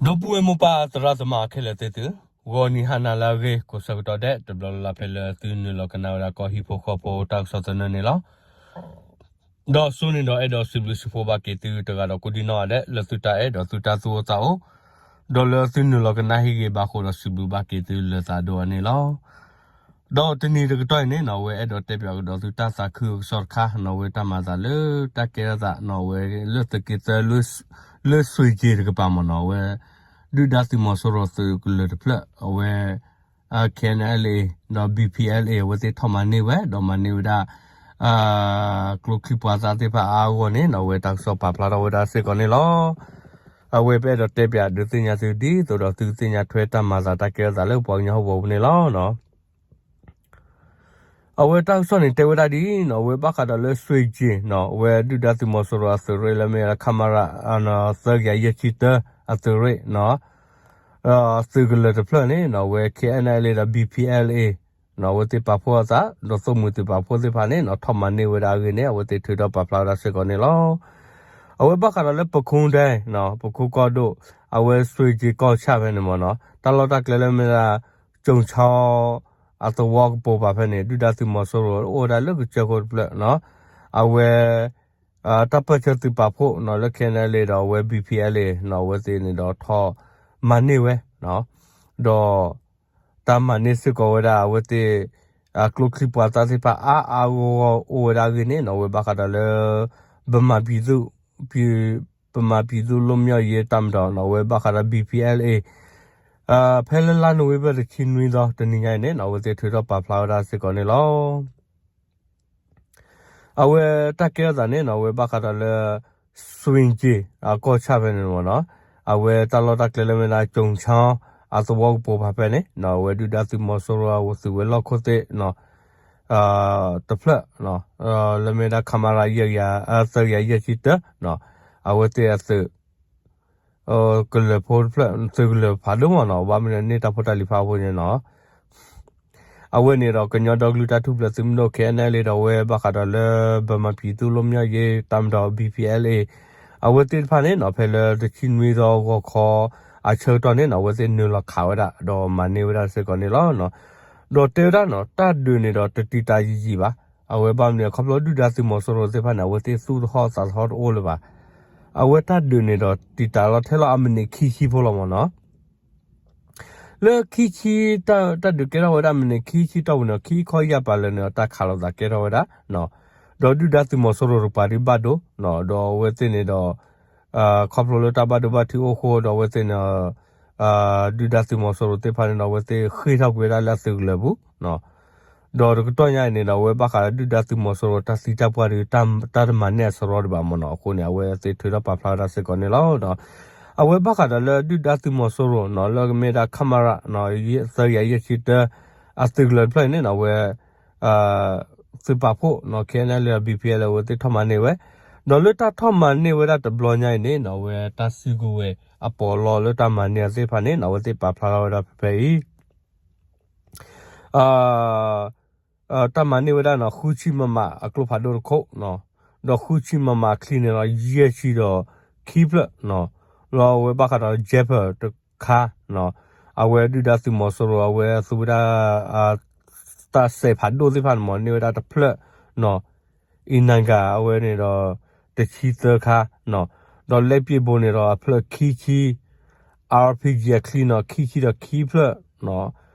ဒီပုၢ်ဝဲၢ်မိၢ်ပၢ်သရၣ်သမါခဲလၢာ်သ့ၣ်သု, ဂီၤနံၤဟါနၤလၢအဂ့ၤ ကိးဆၢကတီၢ်ဒဲး တဘျီလၢ်လၢ်ဖဲလၢသုနုာ်လီၤကနၣ်ဝဲဒၣ်ကီၢ်ဟံၣ်ဖိဃီဖိတၢ်ကစီၣ်သနၢၣ်န့ၣ်လီၤ. ဒီးစိန့ၣ်ဒီးအဲၣ်ဒိးစံးဘျုးစံးဖှိၣ်ဘၣ်က့ၤသုတဂၤဒီးကိးဒံနီၢ်ဂၤဒဲး လၢသုတၢ်အဲၣ်ဒီးသုတၢ်သူၣ်အိၣ်သးအိၣ်, ဒီးလၢသုနုာ်လီၤကနၣ်ဟ့ၣ်ဂ့ၤဘၣ်ဃိဒီးစံးဘျုးဘၣ်က့ၤသုလၢသးဒိၣ်အန့ၣ်လီၤ. ဒီးတနံၤတကတီၢ်အံၤန့ၣ်နီၢ် အဝဲအဲၣ်ဒိးတဲပၠးကဒီးသုတၢ်သးခုကစီၣ်တခါနီၢ် အဝဲတၢ်မၤသးလၢတၢ်ကဲထီၣ်သးနီၢ် အဝဲလၢသုးက့သၢ လၢစွ့ၤက့ၤတကပၤမ့ၢ်နီၢ် အဝဲ ဒုၣ်ဒါသုးမီၤစိရိၤသုးကလၢၤတဖျၢၣ် အဝဲ KNLA ဒီး BPLA အဝဲသ့ၣ်ထီၣ်မၤန့ၢ်ဝဲ ဒီးမၤန့ၢ်ဝဲဒၣ် ကျိချံမျိာ်သၣ်သ့ၣ်တဖၣ်အါအါဂီၢ်ဂီၢ်န့ၣ်နီၢ် အဝဲတၢ်ကစီၣ်ပာ်ဖျါထီၣ်ဝဲဒၣ်စ့ၢ်ကီးန့ၣ်လီၤ. အဝဲပအဲၣ်ဒိးတဲပၠးဒုးသ့ၣ်ညါသုဒ်သိးဒီးသုကသ့ၣ်ညါထွဲတၢ်မၤသးတၢ်ကဲထီၣ်သးလၢပှၤကညီဟီၣ်ကဝီၤပူၤန့ၣ်လီၤ. အဝဲတၢ်ကစီၣ်န့ၣ်တဲဝဲဒၣ်ဒ်အံၤနီၢ် အဝဲဘၣ်ဃးဒီးလၢစွ့ၤက့ၤနီၢ် အဝဲဒုၣ်ဒါသုးမီၤစိရိၤအသုးရ့ၣ်လၢမ့ၢ်ဝဲဒၣ် ခမရ သၢကယၤယဲၢ်ဆံတၢအသုးရ့ၣ်နီၢ် သုးကလၢၤတဖျၢၣ်န့ၣ်နီၢ် အဝဲ KNLA ဒီး BPLA နီၢ် အဝဲသ့ၣ်ပာ်ဖှိၣ်အသး ဒီးသိၣ်မှံၤသုးပာ်ဖှိၣ်သ့ၣ်တဖၣ်န့ၣ်နီၢ် ထီၣ်မၤန့ၢ်ဝဲဒၣ်အဂ့ၢ်န့ၣ် အဝဲသ့ၣ်ထုးထီၣ်ပာ်ဖျါဝဲဒၣ်စ့ၢ်ကီးန့ၣ်လီၤ. အဝဲဘၣ်ဃးဒီးလၢပခိၣ်ဒဲနီၢ် ပခိၣ်ကီၢ်ဒိၣ် အဝဲစွ့ၤက့ၤကီၢ်ဆၣ်ဖဲန့ၣ်မ့ၢ်နီၢ် တၢ်လီၢ်တၢ်ကျဲလၢမ့ၢ်ဒၣ် ကၠိၣ်ဆီ အသဝီကပိာ်ပၤဖဲန့ၣ် ဒုၣ်ဒါသုးမီၤစိရိၤအိၣ်ဝဲဒၣ်လၢကစၢၢ်ခိၣ်တဖျၢၣ်နီၢ် အဝဲ တၢ်ပၢၢ်ဆၢသုးပာ်ဖှိၣ်နီၢ် လၢ KNLA ဒီးအဝဲ BPLA နီၢ် အဝဲသ့ၣ်န့ၣ်ဒီးထီၣ်မၤန့ၢ်ဝဲ ဒီး တၢ်မၤန့ၢ်စ့ၢ်ကီးဝဲဒၣ်အဝဲသ့ၣ် ကျိချံမျိာ်သၣ်သ့ၣ်တဖၣ်အါအါဂီၢ်ဂီၢ်အိၣ်ဝဲဒၣ်အဂ့ၢ်န့ၣ်နီၢ် အဝဲဘၣ်ဃးဒီးလၢ ဗမာပြည်သူ့ ဗမာပြည်သူ့လွတ်မြောက်ရေးတပ်မတော်နီၢ် အဝဲဘၣ်ဃးဒီး BPLA ဖဲလၢလါနိၣ်ဝ့ဘၢၣ်တဆံနွံသီ တနံၤညါအံၤန့ၣ်နီၢ် အဝဲသ့ၣ်ထုးထီၣ်ပာ်ဖျါဝဲဒၣ်စ့ၢ်ကီးန့ၣ်လီၤ. အဝဲတၢ်ကဲထီၣ်သးန့ၣ်နီၢ် အဝဲဘၣ်ဃးဒီးလၢ စွ့ၤက့ၤ အကီၢ်ဆၣ်ဖဲန့ၣ်မ့ၢ်နီၢ် အဝဲတၢ်လီၢ်တၢ်ကျဲလၢမ့ၢ်ဒၣ် ကၠိၣ်ဆီ အသဝီကပိာ်ပၤဖဲန့ၣ်နီၢ် အဝဲဒုၣ်ဒါသုးမီၤစိရိၤအဝဲသုးဝဲၤလီၢ်ခိၣ်သ့ၣ်နီၢ် တဖျၢၣ် လၢမ့ၢ်ဒၣ် ခမရ သၢကယၤယဲၢ်ဆံတၢ အဝဲသ့ၣ်အသုး ကလၢၤဖိတဖျၢၣ် သုးကလၢၤဖးဒိၣ်မ့ၢ်နီၢ် ဘၣ်မနုၤန့ၢ်တၢ်ဖိတၢ်လံၤဖးဖိန့ၣ်နီၢ် အဝဲန့ၣ်ဒီးကညီဒီကလုာ်တၢ်ထူၣ်ဖျဲးသုးမုၢ်ဒိၣ် KNLA ဒီးအဝဲဘၣ်ဃးဒီးလၢ ဗမာပြည်သူ့လွတ်မြောက်ရေးတပ်မတော် BPLA အဝဲသ့ၣ်တဖၣ်န့ၣ်နီၢ် ဖဲလၢတဆံနွံသီဂီၤခီ အဆၢကတီၢ်န့ၣ်နီၢ် အဝဲသ့ၣ်နုာ်လီၤခးဝဲဒၣ် ဒီးမၤန့ၢ်ဝဲဒၣ်စ့ၢ်ကီးန့ၣ်လီၤ. ဒီးတဲဝဲဒၣ်နီၢ် တၢ်ဒုးန့ၣ်ဒီးတတံာ်တာ်ယံာ်ယံာ်ဘၣ်. အဝဲဘၣ်မနုၤ ခီဖျိဒုၣ်ဒါသုးမီၤစိရိၤသ့ၣ်တဖၣ်န့ၣ် အဝဲသ့ၣ်သူၣ်တဟီၣ်သးတဟီၣ်တအိၣ်လၢၤဘၣ်. အဝဲတၢ်ဒုးန့ၣ်ဒီးတံာ်တာ်လီၤထဲလီၤအမံးနံးခံဆံဖိလီၤမ့ၢ်နီၢ် လၢခံဆံ တၢ်ဒုးကဲထီၣ်ဝဲဒၣ်မံးနံးခံဆံတီၢ်ပူၤန့ၣ် ခံခီယၢ်ပၤလၢာ်န့ၣ် တၢ်ခးလိာ်သးကဲထီၣ်ဝဲဒၣ် ဒီးဒုၣ်ဒါသုးမီၤစိရိၤတကပၤဒုးဘၣ်ဒိ ဒီးအဝဲသ့ၣ်န့ၣ်ဒီး ခီဖျိလၢတၢ်ဘၣ်ဒိဘၣ်ထံးအိၣ်ဃိဒီးအဝဲသ့ၣ်န့ၣ် ဒုၣ်ဒါသုးမီၤစိရိၤသ့ၣ်တဖၣ်န့ၣ်ဒီး အဝဲသ့ၣ်ဃ့ၢ်ထီၣ်ကွံာ်ဝဲဒၣ်လၢအသုးကလၢၤပူၤ ဒီးတကတီၢ်ညါအံၤန့ၣ်ဒီး အဝဲဘၣ်ဃးဒီးဒုၣ်ဒါသုးမီၤစိရိၤတၢ်သံတၢ်ပှၢ်ဒီး တၢ်တမၤန့ၢ်အစရီဒံးဘၣ်မ့ၢ်နီၢ် အဃိန့ၣ် အဝဲသ့ၣ်ထုးထီၣ်ပာ်ဖျါဝဲဒၣ်စ့ၢ်ကီးန့ၣ်လီၤ. အဝဲဘၣ်ဃးဒီးလၢဒုၣ်ဒါသုးမီၤစိရိၤနီၢ် လၢကမ့ၢ်ဒၣ် ခမရ သၢကယၤယဲၢ်ဆံတၢ အသုးကလၢၤတဖျၢၣ်အံၤန့ၣ်နီၢ် အဝဲ သုးပာ်ဖှိၣ်နီၢ် KNLA ဒီး BPLA အဝဲသ့ၣ်ထီၣ်မၤန့ၢ်ဝဲ ဒီးလၢတၢ်ထီၣ်မၤန့ၢ်ဝဲဒၣ်တဘျီညါအံၤန့ၣ်နီၢ် အဝဲတၢ်စုကဝဲၤအပီးလီလၢတၢ်မၤန့ၢ်အသ့ၣ်တဖၣ်န့ၣ်နီၢ် အဝဲသ့ၣ်ပာ်ဖျါထီၣ်ဝဲဒၣ်ဖဲဖဲအံၤ တၢ်မၤန့ၢ်ဝဲဒၣ်နီၢ် ဃုဆံ မမ အကျိဖးဒိၣ်တခိၣ်, ဒီးဃုဆံ မမ အချံန့ၣ်ဒီး ယဲၢ်ဆံဒီးခံဖျၢၣ်, ဒီးအဝဲဘၣ်ဃးဒီး Javelin တခါ, အဝဲဒုၣ်ဒါသုးမီၤစိရိၤ အဝဲသူဝဲဒၣ် တၢ်စဲးဖးဒိၣ်သ့ၣ်တဖၣ်န့ၣ်မ့ၢ်န့ၢ်ဝဲဒၣ်တဖျၢၣ်, အံၤနၤဂၤ အဝဲန့ၣ်ဒီး တဆံသၢခါ, ဒီး လက်ပစ်ဗုံး န့ၣ်ဒီးအဖျၢၣ်ခံဆံ, RPG အချံန့ၣ်ဒီး ခံဆံဒီးခံဖျၢၣ်,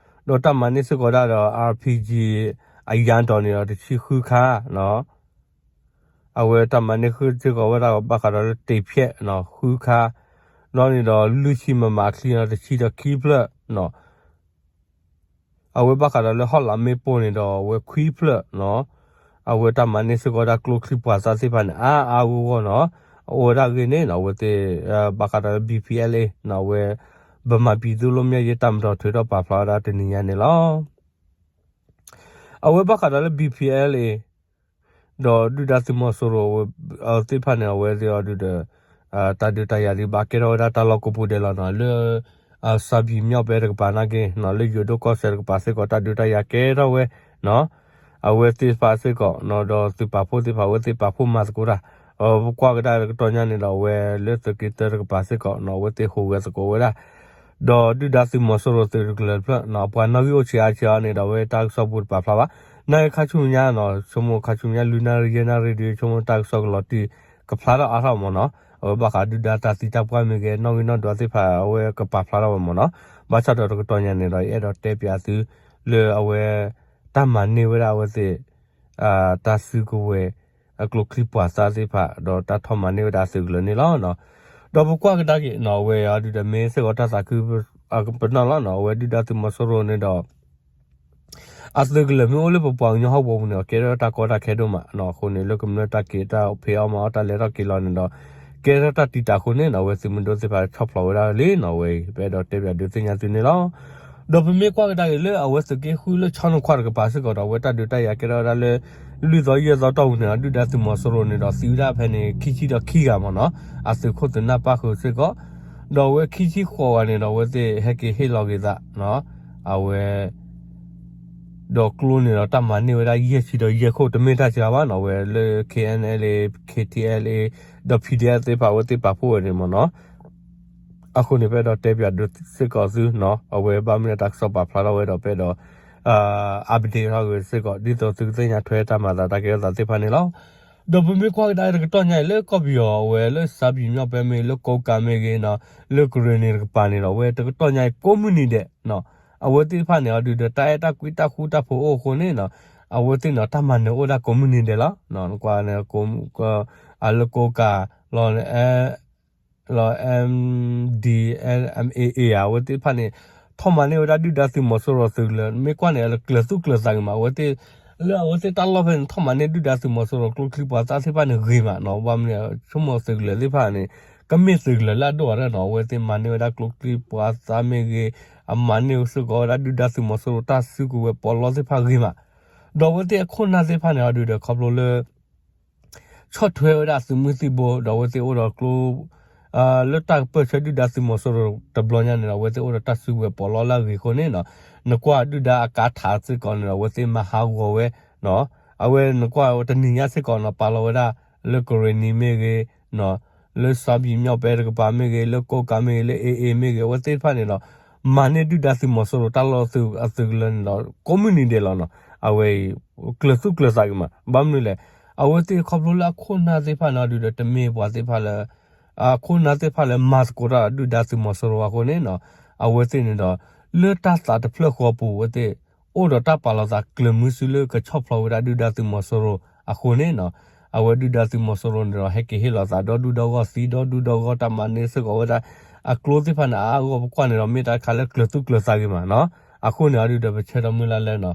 ဒီးတၢ်မၤန့ၢ်စ့ၢ်ကီးဒၣ်ဒီး RPG အယါတီၤန့ၣ်ဒီး တဆံဃုခါ, အဝဲတၢ်မၤန့ၢ်ဃုာ်စ့ၢ်ကီးဝဲဒၣ်ဘၣ်ဃးဒီးလၢ တ့ဖြဲၣ် ဃုခါ, ဒီးန့ၣ်ဒီး လွံၢ်ဆံ မမ အချံန့ၣ်ဒီး တဆံဒီးခံဖျၢၣ်, အဝဲဘၣ်ဃးဒီးလၢ ဟီၣ်လာ်မ့ၣ်ပိၢ် န့ၣ်ဒီး အဝဲခွံဖျၢၣ်, အဝဲတၢ်မၤန့ၢ်စ့ၢ်ကီးဒၣ်ကျိချံမျိာ်သၣ်သ့ၣ်တဖၣ်န့ၣ် အါအါဂီၢ်ဂီၢ်နီၢ်, အအိၣ်ဝဲဒၣ်အဂ့ၢ်န့ၣ် အဝဲသ့ၣ် ဘၣ်ဃးဒီးလၢ BPLA အဝဲ ဗမာပြည်သူ့လွတ်မြောက်ရေးတပ်မတော် ထုးထီၣ်ပာ်ဖျါဝဲဒၣ်တနံၤညါန့ၣ်လီၤ. အဝဲဘၣ်ဃးဒီးလၢ BPLA ဒီးဒုၣ်ဒါသုးမီၤစိရိၤ အဝဲသ့ၣ်တဖၣ်န့ၣ် အဝဲသ့ၣ်အီၤဒုးဒီး တၢ်ဒုးတၢ်ယၤဒုးဘၣ်ကဲထီၣ်ဝဲဒၣ်တၢ်လီၢ်ကိးပူၤဒဲးလီၤနီၢ်, လၢ စၢဘံးမၠီၣ်ပဲတကပၤနာ်က့နီၢ်, လၢယိၤဒိၣ်ကီၢ်စဲၣ်တကပၤစ့ၢ်ကီး တၢ်ဒုးတၢ်ယၤကဲထီၣ်ဝဲနီၢ်, အဝဲသ့ၣ်တဖၣ်စ့ၢ်ကီး ဒီးသုးပာ်ဖှိၣ်သ့ၣ်တဖၣ် အဝဲသ့ၣ်ပာ်ဖှိၣ်မၤသကိးတၢ် ပကွၢ်ကဒါတကတီၢ်ညါန့ၣ်ဒီး အဝဲလၢသုးက့သၢတကပၤစ့ၢ်ကီးနီၤ အဝဲသ့ၣ်ဟူးဂဲၤသကိးဝဲဒၣ် ဒီးဒုၣ်ဒါသုးမီၤစိရိၤသုးတကလၢၤတဖျၢၣ်နီၤ အပှၤနီၣ်ဂံၢ်အိၣ်ဆံးအါဆံးအီၤန့ၣ်ဒီး အဝဲတၢ်ကစီၣ်ပူၤတပာ်ဖျါဘၣ်. နာ်က့ခါဆူညါနီၤ ဆိကမိၣ်ခါဆူညါ လွံၢ်နၣ်ရံၣ် ယဲၢ်နၣ်ရံၣ်ဒီး ဆိကမိၣ်တၢ်ကစီၣ်ကလီၤတံၢ်ကဖျါထီၣ်အါထီၣ်မ့ၢ်နီၤ အဝဲဘၣ်ဃးဒုၣ်ဒါတၢ်သံတၢ်ပှၢ်မ့ၢ်ဂ့ၤ နီၣ်ဂံၢ်နီၣ်ဒွးသ့ၣ်တဖၣ် အဝဲကပာ်ဖျါထီၣ်ဝဲမ့ၢ်နီၤ. ဘၣ်ဆၣ်ဒီးတကတီၢ်ညါန့ၣ်ဒီး ယအဲၣ်ဒိးတဲပၠးသု လၢအဝဲ တၢ်မၤန့ၢ်ဝဲဒၣ်အဝဲသ့ၣ် တၢ်စုကဝဲၤ အကျိချံပှၤသၣ်သ့ၣ်တဖၣ် ဒီးတၢ်ထီၣ်မၤန့ၢ်ဝဲဒၣ်အသုးကလၢၤန့ၣ်လီၤ. ဒီးပကွၢ်ကဒါက့ၤနီၤ အဝဲအံၤဒုးဒီးမ့ၢ်စ့ၢ်ကီးတၢ်သးခုပနီၣ်လီၤနီၤ အဝဲဒုၣ်ဒါသုးမီၤစိရိၤန့ၣ်ဒီး အသုးကလၢၤမ့ၢ်အိၣ်လၢပပှၤကညီဟီၣ်ကဝီၤပူၤန့ၣ်ဒီး ကဲထီၣ်တၢ်ကီတၢ်ခဲဒိၣ်မးနီၤ အဃိန့ၣ် လၢကမျၢၢ်တၢ်က့ၤတၢ်ဖံးအီၣ်မၤအီၣ်တၢ်လဲၤထီၣ်က့ၤလီၤန့ၣ်ဒီး ကဲထီၣ်တၢ်တံာ်တာ်အဃိန့ၣ်နီၤ အဝဲသုးမုၢ်ဒိၣ်သ့ၣ်တဖၣ်ဆီၣ်ဖျိးဝဲဒၣ်လံနီၤ အဝဲအံၤ ပအဲၣ်ဒိးတဲပၠးဒုးသ့ၣ်ညါသုန့ၣ်လီၤ. ဒီးပမ့ၢ်ကွၢ်ကဒါက့ၤလၢအဝဲသုးက့ဃုလၢဆီနုၣ်ခွါတကပၤစ့ၢ်ကီးဒီး အဝဲတၢ်ဒုးတၢ်ယၤကဲထီၣ်ဝဲဒၣ်လၢ လွံၢ်သီယဲၢ်သီတီၢ်ပူၤန့ၣ်ဒီး ဒုၣ်ဒါသုးမီၤစိရိၤန့ၣ်ဒီး သံဝဲဒၣ်ဖဲန့ၣ် ခံဆံဒီးခံဂၤမ့ၢ်နီၤ အသုးခိၣ်သုးနၢ်ပၢ်ဃုာ်စ့ၢ်ကီး ဒီးအဝဲခံဆံဃိးဂၤန့ၣ်ဒီး အဝဲသ့ၣ်ဟဲက့ၤဟ့ၣ်လီၤက့ၤသး အဝဲ ဒီးကျိန့ၣ်ဒီးတၢ်မၤန့ၢ်ဝဲဒၣ်ယဲၢ်ဆံဒီးယဲၢ်ခိၣ် တမ့ၢ်တၢ်စှၤဘၣ်နီၤ အဝဲလၢ K N L A K T L A ဒီး P D F သ့ၣ်တဖၣ်အဝဲသ့ၣ်ပာ်ဖှိၣ်ဝဲန့ၣ်မ့ၢ်နီၤ အဃိန့ၣ် ပအဲၣ်ဒိးတဲပၠးဒုးစ့ၢ်ကီးသုနီၤ အဝဲဘၣ်မနုၤတၢ်ကစီၣ်ပာ်ဖျါထီၣ်ဝဲဒီး ပအဲၣ်ဒိး update ထီၣ်က့ၤစ့ၢ်ကီး ဒ်သိးသုကသ့ၣ်ညါထွဲတၢ်မၤသးတၢ်ကဲထီၣ်သးသ့ၣ်တဖၣ်န့ၣ်လီၤ. ဒီးပမ့ၢ်ကွၢ်ကဒါတကတီၢ်ညါအံၤ လၢကီၢ်ပယီၤအဝဲလၢ ရှမ်းပြည်မြောက်ပိုင်း မ့ၢ်ဂ့ၤ လၢ ကိုးကန့် မ့ၢ်ဂ့ၤနီၤ လၢကရ့ၣ်နံၤတကပၤန့ၣ်ဒီး အဝဲတကတီၢ်ညါအံၤ ကိးမုၢ်နံၤဒဲး အဝဲသ့ၣ်တဖၣ်န့ၣ် အီၤဒုးဒီး တၢ်အဲၣ်တၢ်ကွံတၢ်ဃူတၢ်ဖိးအိၣ်အဃိန့ၣ်နီၤ အဝဲသ့ၣ်န့ၣ် တၢ်မၤနၢၤအိၣ်ဒၣ်ကိးမုၢ်နံၤဒဲးလီၤ. နကွၢ်န့ၣ် လၢ ကိုးကန့် လီၤ လီၤ M D N M A A ဧါ အဝဲသ့ၣ်တဖၣ်န့ၣ် ထီၣ်မၤန့ၢ်ဝဲဒၣ်ဒုၣ်ဒါသုးမီၤစိရိၤသုးကလၢၤ မ့ၢ်ကွၢ်န့ၣ် ကျၢၤသူၣ်ကျၢၤသးဂ့ၤမး အဝဲသ့ၣ် လၢအဝဲသ့ၣ်တၢ်လီၢ်ဖဲန့ၣ် ထီၣ်မၤန့ၢ်ဒုၣ်ဒါသုးမီၤစိရိၤ ကျိချံပှၤသၣ်သ့ၣ်တဖၣ်န့ၣ်ဂ့ၤမးနီၤ ဘၣ်မနုၤလဲၣ် ဆိကမိၣ်သုးကလၢၤသ့ၣ်တဖၣ်န့ၣ် ကမ့ၢ်သုးကလၢၤလၢအဒိၣ်အါထီၣ်နီၤ အဝဲသ့ၣ်မၤန့ၢ်ဝဲဒၣ်ကျိချံပှၤသၣ်မ့ၢ်ဂ့ၤ အမၤန့ၢ်စ့ၢ်ကီးဝဲဒၣ်ဒုၣ်ဒါသုးမီၤစိရိၤတၢ်စုကဝဲၤပီးလီသ့ၣ်တဖၣ်ဂ့ၤမး ဒီးအဝဲသ့ၣ်အခိၣ်နၢ်သ့ၣ်တဖၣ်န့ၣ် အီၤဒုးဒီးခီဖျိလၢ ဆီၣ်ထွဲဝဲဒၣ်သုးမုၢ်သံၣ်ဘိ ဒီးအဝဲသ့ၣ်အိၣ်ဒီးကျိ လၢတၢ်ကပၢၢ်ဆၢဒုၣ်ဒါသုးမီၤစိရိၤတဘျီညါန့ၣ်ဒီး အဝဲသ့ၣ်အိၣ်ဒီးတၢ်စုကဝဲၤပီးလီလၢအဂ့ၤအဃိန့ၣ်နီၤ နကွၢ်ဒုၣ်ဒါအကါထးစ့ၢ်ကီးန့ၣ်ဒီး အဝဲသ့ၣ်မၤဟးဂီၤဝဲ အဝဲနကွၢ်တနံၤညါစ့ၢ်ကီးနီၤ ပာ်လီၤဝဲဒၣ်လၢကရ့ၣ်နံၤမ့ၢ်ဂ့ၤ လၢရှမ်းပြည်မြောက်ပိုင်းတကပၤမ့ၢ်ဂ့ၤ လၢ ကိုးကန့် မ့ၢ်ဂ့ၤ လၢ A A မ့ၢ်ဂ့ၤ အဝဲသ့ၣ်တဖၣ်န့ၣ်ဒီး မၤန့ၢ်ဒုၣ်ဒါသုးမီၤစိရိၤတၢ်လီၢ်အသုးကလၢၤန့ၣ်ဒီး ကိးမုၢ်နံၤဒဲးလီၤနီၤ အဝဲအံၤ ကျၢၤသူၣ်ကျၢၤသးဂ့ၤမး ဘၣ်မနုၤလဲၣ် အဝဲသ့ၣ်ခီဖျိလၢအခိၣ်နၢ်သ့ၣ်တဖၣ်န့ၣ် အီၤဒုးဒီးတမ့ၢ်ပှၤသ့ၣ်တဖၣ်လၢ အခိၣ်နၢ်သ့ၣ်တဖၣ်လၢမၤသကိးတၢ်ဒီးဒုၣ်ဒါသုးမီၤစိရိၤအဃိန့ၣ်နီၤ အဝဲသ့ၣ်န့ၣ်ဒီး လၢတၢ်သးတဖျၢၣ်ဃီအပူၤ အဝဲသ့ၣ် အိၣ်ဒီးတၢ်ပာ်လီၤသးကျၢၤမုဆူလၢကဆီၣ်ဖျိးဝဲဒၣ်ဒုၣ်ဒါသုးမီၤစိရိၤအဃိန့ၣ်နီၤ အဝဲဒုၣ်ဒါသုးမီၤစိရိၤန့ၣ်ဒီး ဟဲက့ၤဟ့ၣ်လီၤသးဒီဒူၣ်ဒီဂီၢ် သံဒီဒူၣ်ဒီဂီၢ် တၢ်မၤန့ၢ်စ့ၢ်ကီးဝဲဒၣ် အကျိသ့ၣ်တဖၣ်န့ၣ် အါအါဂီၢ်ဂီၢ် ပကွၢ်န့ၣ်ဒီး မ့ၢ်တၢ်တခါလၢကျၢၤသူၣ်ကျၢၤသးဂ့ၤမးနီၤ အဃိန့ၣ် အီၤဒုးဒီးပဆၢဒီးမုၢ်လၢ်လၢနီၤ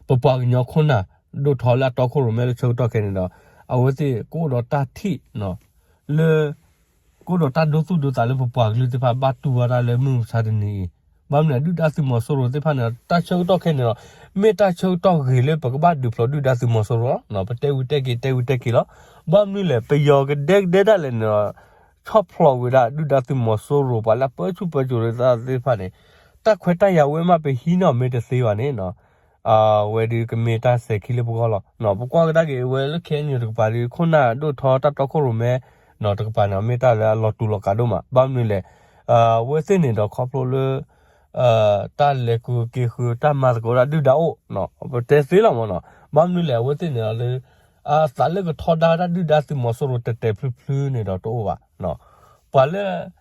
ပပှၤကညီခိၣ်နၢ်ဒိၣ်ထီလၢအတီခိၣ်ရိၣ်မဲလၢဆၢကတီၢ်ခဲအံၤန့ၣ်ဒီး အဝဲသ့ၣ်ကအိၣ်ဒီးတၢ်ထံၣ်နီၤ လၢ ကအိၣ်ဒီးတၢ်ဒိသူၣ်ဒိသးလၢပပှၤကလုာ်သ့ၣ်တဖၣ်ဘၣ်တူၢ်ဝဲဒၣ်လၢမုၢ်မဆါတနံၤအံၤ ဘၣ်မနုၤဒုၣ်ဒါသုးမီၤစိရိၤသ့ၣ်တဖၣ်န့ၣ်ဒီး တၢ်ဆၢကတီၢ်ခဲအံၤန့ၣ်ဒီး မ့ၢ်တၢ်ဆၢကတီၢ်ဂ့ၤလၢပကဘၣ်ဒုးဖျိးဒုၣ်ဒါသုးမီၤစိရိၤလီၤ. ပတဲဝံၤတဲက့ၤ တဲဝံၤတဲက့ၤလီၤ. ဘၣ်မနုၤလဲၣ် ပယီၤကဒဲကဒဲဒၣ်လဲာ်န့ၣ်ဒီး ဆီၣ်ဖျိးဝဲဒၣ်ဒုၣ်ဒါသုးမီၤစိရိၤ ပှၤလၢအပၢဆူၣ်ပၢစိးသ့ၣ်တဖၣ်န့ၣ် တၢ်ခွဲးတၢ်ယာ်ဝဲမး ပဟံးန့ၢ်မ့ၢ်တသ့ဘၣ်န့ၣ် အဝဲဒုးကမ့ၢ်တၢ်စဲၤခံလၢပဂီၢ်လီၤ. ပကွၢ်ကဒါက့ၤဝဲလၢ ခဲအံၤန့ၣ် တကပၤဒီး ခိၣ်နၢ်ဒိၣ်ထီတၢ်တီခိၣ်ရိၣ်မဲ တကပၤန့ၣ် မ့ၢ်တၢ်လၢအလီၤတူာ်လီၤကာ်ဒိၣ်မး ဘၣ်မနုၤလဲၣ် အဝဲသ့ၣ်န့ၣ်ဒီးခီဖျိလၢ တၢ်လဲၤဃုာ်က့ၤဃုာ်တၢ်မၤသကိးတၢ်ဒုၣ်ဒါအိၣ် ပတဲသ့လီၤမ့ၢ်နီၤ ဘၣ်မနုၤလဲၣ် အဝဲသ့ၣ်န့ၣ်လၢ အသးလၢကထီဒါဝဲဒၣ်ဒုၣ်ဒါသုးမီၤစိရိၤတဲာ်တဲာ်ဖျုဖျုန့ၣ်ဒီးတအိၣ်ဘၣ် ပှၤလၢ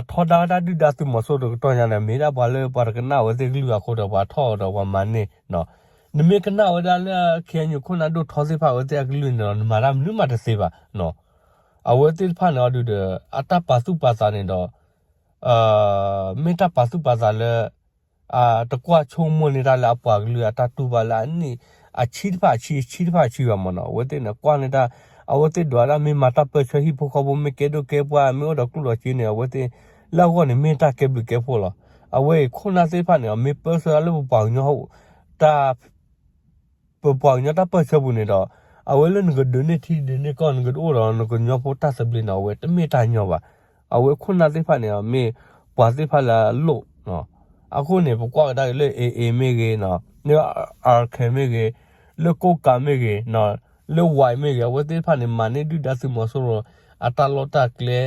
ထီဒါဝဲဒၣ်ဒုၣ်ဒါသုးမီၤစိရိၤတကတီၢ်ညါန့ၣ် မ့ၢ်ဒၣ်ပှၤလၢပှၤတကနၣ်ဝဲသ့ၣ်ကလုၢ်အဃိဒီး ပှၤထီၣ်ဒီးပှၤမၤန့ၢ် နမ့ၢ်ကနၣ်ဝဲဒၣ်လၢ ခဲအံၤ ခိၣ်နၢ်ဒိၣ်ထီသ့ၣ်တဖၣ်အဝဲသ့ၣ်အကလုၢ်န့ၣ်ဒီး နမၤတၢ်မနုၤမးတသ့ဘၣ် အဝဲသ့ၣ်တဖၣ်န့ၣ် အီၤဒုးဒီး အတၢ်ပာ်သူၣ်ပာ်သးန့ၣ်ဒီး မ့ၢ်တၢ်ပာ်သူၣ်ပာ်သးလၢ တကွၢ်ဆိကမိၣ်န့ၢ်တၢ်လၢအပှၤကလုာ်အတၢ်တူၢ်ဘၣ်လၢအနံၣ် အဆံတဖၣ်အဆံ အဆံတဖၣ်အဆံဘၣ်မ့ၢ်နီၤ အဝဲသ့ၣ်န့ၣ် ကွၢ်န့ၢ်တၢ် အဝဲသ့ၣ်ဒွးဒၣ်မ့ၢ်မၤတၢ်ပၢဆှၢဟံၣ်ဖိဃီဖိ မ့ၢ်ကဲဒိၣ်ကဲပှၢ် မ့ၢ်အိၣ်ဒီးကျိၣ်ဒီးစ့န့ၣ် အဝဲသ့ၣ် လၢအဂီၢ်န့ၣ် မ့ၢ်တၢ်ကဲဘျုးကဲဖှိၣ်လီၤ. အဝဲအံၤခိၣ်နၢ်သ့ၣ်တဖၣ်န့ၣ် မ့ၢ်ပၢဆှၢလၢပပှၤကညီ တၢ် ပပှၤကညီတၢ်ပၢဆှၢပူၤန့ၣ်ဒီး အဝဲလၢနကဒုးန့ၢ်ထံဒုးန့ၢ်ကီၢ် နကအိၣ်ဒီးနကညီဖိတၢ်သဘျ့န့ၣ် အဝဲတမ့ၢ်တၢ်ညီဘၣ်. အဝဲခိၣ်နၢ်သ့ၣ်တဖၣ်န့ၣ် မ့ၢ်ပှၤသ့ၣ်တဖၣ်လၢအလိၣ် အဃိန့ၣ် ပကွၢ်ကဒါက့ၤလၢ A A မ့ၢ်ဂ့ၤ လၢ Arakan မ့ၢ်ဂ့ၤ လၢ ကိုးကန့် မ့ၢ်ဂ့ၤ လၢဝဲမ့ၢ်ဂ့ၤ အဝဲသ့ၣ်တဖၣ်န့ၣ် မၤန့ၢ်ဒုၣ်ဒါသုးမီၤစိရိၤ အတၢ်လီၢ်တၢ်ကျဲ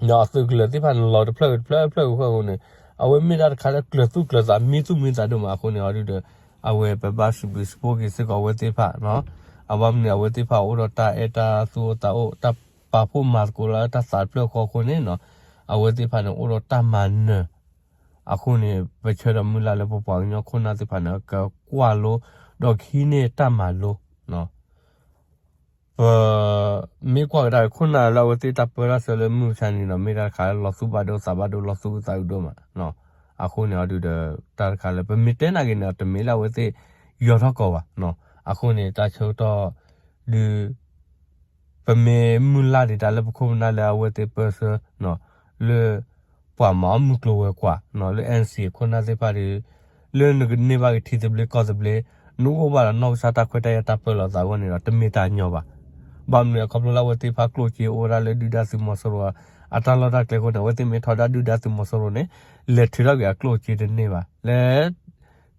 အသုးကလၢၤသ့ၣ်တဖၣ်န့ၣ် လီၤတဖျၢၣ်ဂ့ၤတဖျၢၣ်ဖျၢၣ်ဂ့ၤအဃိန့ၣ် အဝဲမ့ၢ်ဒၣ်တခါလၢကျၢၤသူၣ်ကျၢၤသး မံသူၣ်မံသးဒိၣ်မးအဃိန့ၣ် အီၤဒုဒီး အဝဲပဘၣ်စံးဘျုးစံးဖှိၣ်က့ၤစ့ၢ်ကီးအဝဲသ့ၣ်တဖၣ် အဘၣ်မနုၤအဝဲသ့ၣ်တဖၣ်အိၣ်ဒီးတၢ်အဲၣ်တၢ်သူၣ်အိၣ်သးအိၣ် တၢ်ပာ်ဖှိၣ်မၤသကိးလၢတၢ်သးတဖျၢၣ်ဃီအဃိန့ၣ် အဝဲသ့ၣ်တဖၣ်န့ၣ် အိၣ်ဒီးတၢ်မၤနၢၤ အဃိန့ၣ် ပဆၢဒီးမုၢ်လၢ်လၢပပှၤကညီခိၣ်နၢ်သ့ၣ်တဖၣ်န့ၣ် ကကွၢ်လိ ဒီးကဟံးန့ၢ်တၢ်မၤလိ ပမ့ၢ်ကွၢ်ကဒါခိၣ်နၢ်လၢအဝဲသ့ၣ်တၢ်ပၢတၢ်ဆှၢလၢမုၢ်မဆါန့ၣ်ဒီး မ့ၢ်တၢ်တခါလၢလီၤသူၣ်ဘၣ်ဒိသးဘၣ်ဒိ လီၤသူၣ်အုးသးအုးဒိၣ်မး. အဃိန့ၣ်အီၤဒုဒီး တၢ်တခါလၢပမ့ၢ်တဲနာ်က့ၤန့ၣ်ဒီး တမ့ၢ်လၢအဝဲသ့ၣ်ယီၤထီၣ်ကီးဘၣ်. အဃိန့ၣ် တၢ်ဆၢကတီၢ်ဒု ပမ့ၢ်မုၢ်လၢ်ဒံးတၢ်လၢပခိၣ်ပနၢ်လၢအဝဲသ့ၣ်ပၢဆှၢ လၢ ပှၤမၤအီၣ်မုၢ်ကျိၤဝဲၤကွာ် လၢ NCA ခိၣ်နၢ်သ့ၣ်တဖၣ်ဒီး လၢနကန့ၢ်ဘၣ်က့ၤထံသဘျ့ကီၢ်သဘျ့ နအိၣ်ဘၣ်ဒီးနီၢ်ကစၢ်တၢ်ခွဲးတၢ်ယာ်တၢ်ပၢလီၤသးအဂီၢ်န့ၣ်ဒီး တမ့ၢ်တၢ်ညီဘၣ်. ဘၣ်မနုၤအခီဖျိလၢအဝဲသ့ၣ်တဖၣ်ကျိၣ်စ့အိၣ်ဝဲဒၣ်လၢဒုၣ်ဒါသုးမီၤစိရိၤ အတၢ်လီၢ်တၢ်ကျဲအဃိန့ၣ် အဝဲသ့ၣ်မ့ၢ်ထီဒါဒုၣ်ဒါသုးမီၤစိရိၤန့ၣ် လဲၤထုးထီၣ်က့ၤအကျိၣ်စ့တန့ၢ်ဘၣ်. လဲၤ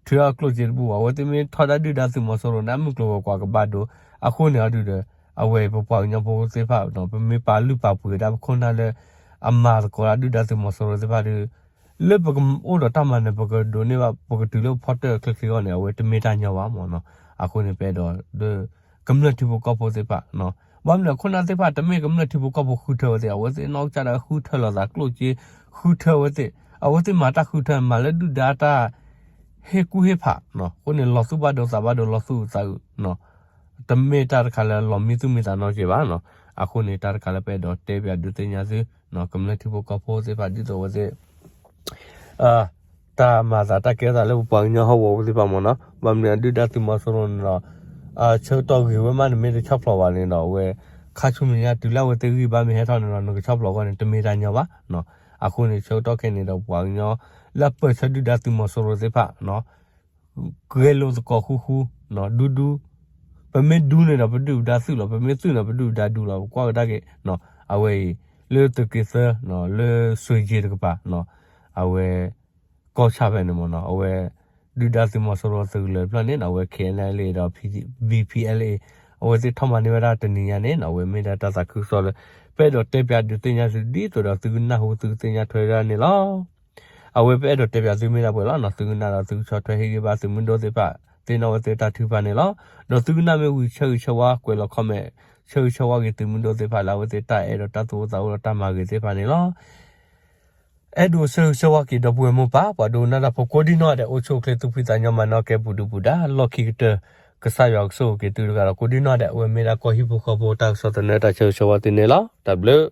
ထုးထီၣ်အကျိၣ်စ့တဘူၣ်ဘၣ်. အဝဲသ့ၣ်မ့ၢ်ထီဒါဒုၣ်ဒါသုးမီၤစိရိၤန့ၣ် အမုၢ်ကျိၤဝဲၤကွာ်ကဘၣ်ဒိ အဃိန့ၣ်အီၤဒုဒီး အဝဲပပှၤကညီဖိသ့ၣ်တဖၣ် ပမ့ၢ်ပာ်လုၢ်ပာ်ပှ့ၤဝဲဒၣ်ပခိၣ်နၢ်လၢ အမၤသကိးဒၣ်ဒုၣ်ဒါသုးမီၤစိရိၤသ့ၣ်တဖၣ်ဒီး လၢပကအိၣ်ဒီးတၢ်မၤနၢၤ ပကဒိးန့ၢ်ဘၣ် ပကတုၤလၢဖီတၢၣ်ချ့ချ့အဂီၢ်န့ၣ် အဝဲတမ့ၢ်တၢ်ညီဘၣ်မ့ၢ်နီၤ. အဃိန့ၣ် ပအဲၣ်ဒိး ကမျၢၢ်ထံဖိကီၢ်ဖိသ့ၣ်တဖၣ် ဘၣ်မနုၤခိၣ်နၢ်သ့ၣ်တဖၣ် တမ့ၢ်ကမျၢၢ်ထံဖိကီၢ်ဖိဃုထၢဝဲသ့ၣ် အဝဲသ့ၣ်နီၢ်ကစၢ်ဒၣ်ဃုထၢလီၤသးကျိၣ်စ့ ဃုထၢဝဲသ့ၣ် အဝဲသ့ၣ်မၤတၢ်ဃုထၢ မၤလၢဒုၣ်ဒါတၢ် ဟ့ၣ်ကူၣ်ဟ့ၣ်ဖး အဃိန့ၣ် လီၤသူၣ်ဘၣ်ဒိသးဘၣ်ဒိ လီၤသူၣ်အုးသးအုး တမ့ၢ်တၢ်တခါလၢလီၤမံသူၣ်မံသးနီတစဲးဘၣ်. အဃိန့ၣ် တၢ်တခါလၢပအဲၣ်ဒိးတဲပၠးဒုးသ့ၣ်ညါသု ကမျၢၢ်ထံဖိကီၢ်ဖိသ့ၣ်တဖၣ် ဒ်သိးအဝဲသ့ၣ် တၢ်မၤသးတၢ်ကဲထီၣ်သးလၢပပှၤကညီဟီၣ်ကဝီၤဖိသ့ၣ်တဖၣ်မ့ၢ်နီၤ. ဘၣ်မနုၤဒုၣ်ဒါသုးမီၤစိရိၤန့ၣ်ဒီး ဆၢကတီၢ်ဂ့ၤဝဲမး နမ့ၢ်တဆီၣ်ဖျိးဘၣ်န့ၣ်ဒီး အဝဲ ခါဆူမဲာ်ညါတုၤလၢအဝဲသ့ၣ်ဂံၢ်ဘါမ့ၢ်ဟဲထီၣ်န့ၣ်ဒီး နကဆီၣ်ဖျိးအဂီၢ်န့ၣ် တမ့ၢ်တၢ်ညီဘၣ်. အဃိန့ၣ် ဆၢကတီၢ်ခဲအံၤန့ၣ်ဒီး ပှၤကညီ လၢအပၢၢ်ဆၢဒုၣ်ဒါသုးမီၤစိရိၤသ့ၣ်တဖၣ် ဂဲၤလိာ်သကိးဃူဃူ ဒူဒူ ပမ့ၢ်ဒူန့ၣ်ဒီး ပဒုၣ်ပဒါသုးလီၤ. ပမ့ၢ်သုးန့ၣ် ပဒုၣ်ပဒါဒူလီၤ. ပကွၢ်ကဒါက့ၤ အဝဲအံၤ လၢသုးက့သၢ လၢစွ့ၣ်ကၠ့တကပၤ အဝဲ ကီၢ်ဆၣ်ဖဲန့ၣ်မ့ၢ်နီၤ အဝဲ ဒုၣ်ဒါသုးမီၤစိရိၤသုးကလၢၤတဖျၢၣ်န့ၣ် အဝဲ K N L A ဒီး B P L A အဝဲသ့ၣ်ထီၣ်မၤန့ၢ်ဝဲဒၣ်တနံၤညါန့ၣ် အဝဲမ့ၢ်ဒၣ်တၢ်သးခုကစီၣ်လၢ ပအဲၣ်ဒိးတဲပၠးဒုးသ့ၣ်ညါသု ဒ်သိးဒီးသုကနၢ်ဟူသုကသ့ၣ်ညါထွဲဒၣ်န့ၣ်လီၤ. အဝဲပအဲၣ်ဒိးတဲပၠးသုမ့ၢ်ဒၣ်ပှဲၤလီၤ. သုကနၣ်ဒီးသုကဆီၣ်ထွဲဟ့ၣ်ဂံၢ်ဘါသုးမုၢ်ဒိၣ်သ့ၣ်တဖၣ် သ့ၣ်နီၣ်ဝဲသ့ၣ်တၢ်ထုကဖၣ်န့ၣ်လီၤ. ဒီးသုကနၣ်မ့ၢ်ဝံၤဆၢဂ့ၤဆၢဝါ ကွဲးလီၤ comment ဆၢဂ့ၤဆၢဝါက့ၤသုးမုၢ်ဒိၣ်သ့ၣ်တဖၣ်လၢ အဝဲသ့ၣ်တၢ်အဲၣ်ဒီးတၢ်သူၣ်အိၣ်သးအိၣ်ဒီးတၢ်မၤဂ့ၤသ့ၣ်တဖၣ်န့ၣ်လီၤ. အဲၣ်ဒိးဆၢဂ့ၤဆၢဝါက့ၤဒီပုၢ်ဝဲၢ်မိၢ်ပၢ် ပှၤဒိကနၣ်တၢ်ဖိကိးဒံနီၢ်ဒဲး အိၣ်ဆူၣ်အိၣ်ချ့သူၣ်ဖှံသးညီ မၤနၢၤကဲပူၤဒုပူၤဒါ လီၢ်ခံကတၢၢ် ကစၢ်ယွၤကဆိၣ်ဂ့ၤက့ၤသုတဂၤဒီးကိးဒံနီၢ်ဒဲး အဝဲမ့ၢ်ဒၣ်ကီၢ်ဟံၣ်ဖိဃီဖိတၢ်ကစီၣ်သနၢၣ်တၢ်ဆၢဂ့ၤဆၢဝါသုန့ၣ်လီၤ. တၢ်ဘျုး